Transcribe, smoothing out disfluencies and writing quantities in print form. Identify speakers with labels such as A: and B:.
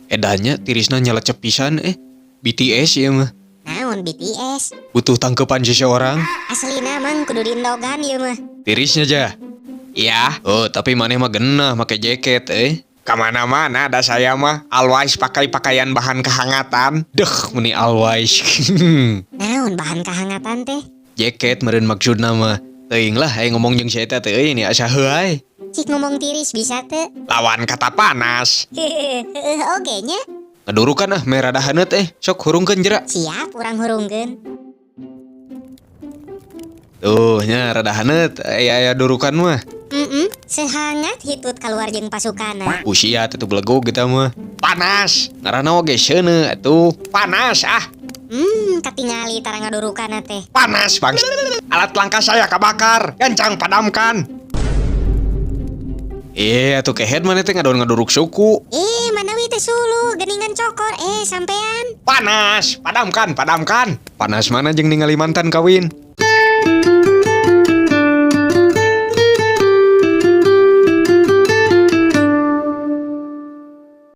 A: Edan nya, tirisna nyelecep pisan eh. BTS ieu mah.
B: Naon BTS?
A: Butuh tangkepan seseorang.
B: Aslina, Mang, kudu diendogan ieu mah.
A: Tirisnya aja.
C: Ya,
A: Oh, tapi maneh mah genah make jaket eh.
C: Kemana-mana ada saya mah always pakai pakaian bahan kehangatan.
A: Deh, meni always.
B: Naon bahan kehangatan teh?
A: Jaket meureun maksudna mah. Teuing lah aing ngomong jeung si eta teh euy, ini asa heuay.
B: Cik ngomong tiris bisa teu?
C: Lawan kata panas.
B: Heuh, oge nya.
A: Ngadurukan ah, meh rada haneut eh. Sok hurungkeun jera.
B: Siap, urang hurungkeun.
A: Tuh nya rada haneut aya aya durukan mah.
B: Sehangat hitut keluar jeung pasukana.
A: Usia teh belegug kita mah.
C: Panas,
A: Ngaranna oge seuneu atuh.
C: Panas ah,
B: Katingali tara ngadurukana teh.
C: Panas bang. Alat langkah saya kebakar, gancang padamkan.
A: Iya, atuh kehed maneh teh ngadon ngaduruk suku.
B: Eh, manawi teh suluh, geningan cokor. Eh, sampean.
C: Panas, padamkan, padamkan.
A: Panas mana jeung ningali mantan kawin.